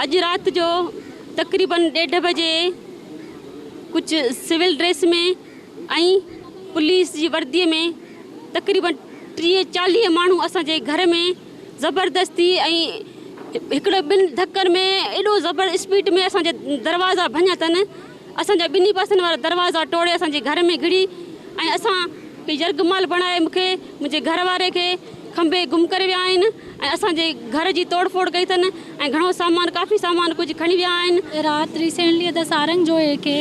اڄ رات جو تقريبن ڏيڍ بجي ڪجهه سول ڊريس ۾ ۽ پوليس جي وردي ۾ تقريبن 30 40 ماڻهو اسان جي گهر ۾ زبردستي ۽ هڪڙي ٻن ڌڪن ۾ ايڏو زبر اسپيڊ ۾ اسان جا دروازا ڀڃا اٿن، اسان جا ٻنهي پاسن وارا دروازا ٽوڙي اسان جي گهر ۾ گهڙي ۽ اسان کي يرغمال بڻائي مون کي منهنجي گهر واري کي کنڀي گم ڪري ويا آهن ۽ اسان جي گهر جي توڙ ڦوڙ ڪئي اٿن ۽ گهڻو سامان ڪافي سامان ڪجهه کڻي ويا آهن. رات ريسينٽلي ادا سارنگ جويي کي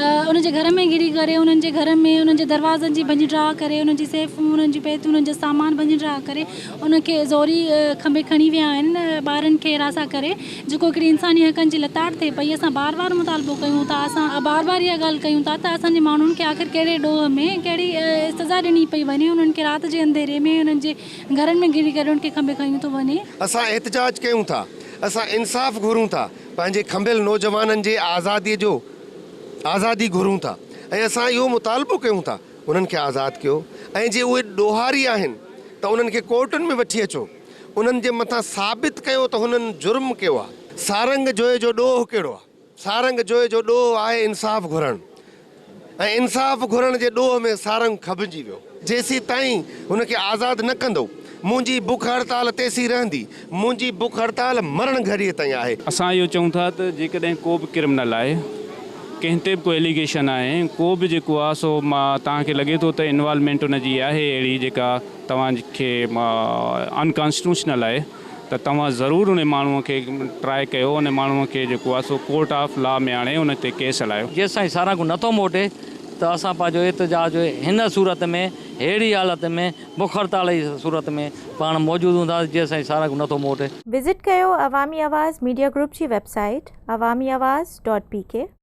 ان جي گهر ۾ گهڙي ڪري انهن جي گهر ۾ انهن جي دروازن جي ڀڃ ڊاهه ڪري انهن جي سيفون انهن جون پيتيون انهن جو سامان ڀڃ ڊاهه ڪري ان کي زوري کنڀي کڻي ويا آهن ٻارن کي هراسان ڪري جيڪو هڪڙي انساني حقن جي لتاڙ ٿئي پئي اسان بار بار مطالبو ڪيون ٿا اسان بار بار اها ڳالهه ڪيون ٿا ته اسان جي ماڻهن کي آخر ڪهڙي ڏوهه ۾ ڪهڙي سزا ڏني پئي وڃي انهن کي رات جي انڌيري ۾ انهن جي گهرن ۾ گهڙي ڪري انهن کي کنڀي کنيو ٿو وڃي. اسان احتجاج ڪيون ٿا اسان انصاف گهرون ٿا پنهنجي کنڀيل نوجوانن جي آزادي جو آزادي گهرون ٿا ۽ اسان اهو مطالبو ڪيون ٿا انهن کي آزاد ڪيو ۽ جي اهي ڏوهاري آهن ته انهن کي ڪورٽن ۾ وٺي اچو. انهن جي مٿان ثابت ڪيو ته هنن جرم ڪيو آهي. سارنگ جويي جو ڏوهه ڪهڙو آهي؟ سارنگ جويي جو ڏوهه آهي انصاف گهرڻ ۽ انصاف گهرڻ جي ڏوهه ۾ سارنگ کنڀجي ويو. جيسيتائين هن کي آزاد نه ڪندؤ، منهنجي بک هڙتال تيسين رهندي. منهنجي بک هڙتال مرڻ گهڙيء تائين آهي. اسان اهو چئون ٿا ته جيڪڏهن ڪو به ڪرمنل آهي، ڪنهن تي به ڪو ايليگيشن آهي، ڪو به جيڪو آهي سو توهان کي لڳي ٿو ته انوالومينٽ ان جي آهي اهڙي جيڪا توهان کي ان ڪانسٽيٽيوشنل آهي ته توهان ضرور ان ماڻهو کي ٽرائي ڪيو ان ماڻهو کي جيڪو آهي سو ڪورٽ آف لا ۾ آڻي ان تي ڪيس هلايو. جيستائين سارنگ نٿو موٽي ته اسان پنهنجو احتجاج هن صورت ۾ ههڙي حالت ۾ بک هڙتال جي صورت ۾ پاڻ موجود هونداسين جيستائين سارنگ نٿو موٽي. وزٽ ڪيو عوامي آواز ميڊيا گروپ جي website Awami Awaz dot P K.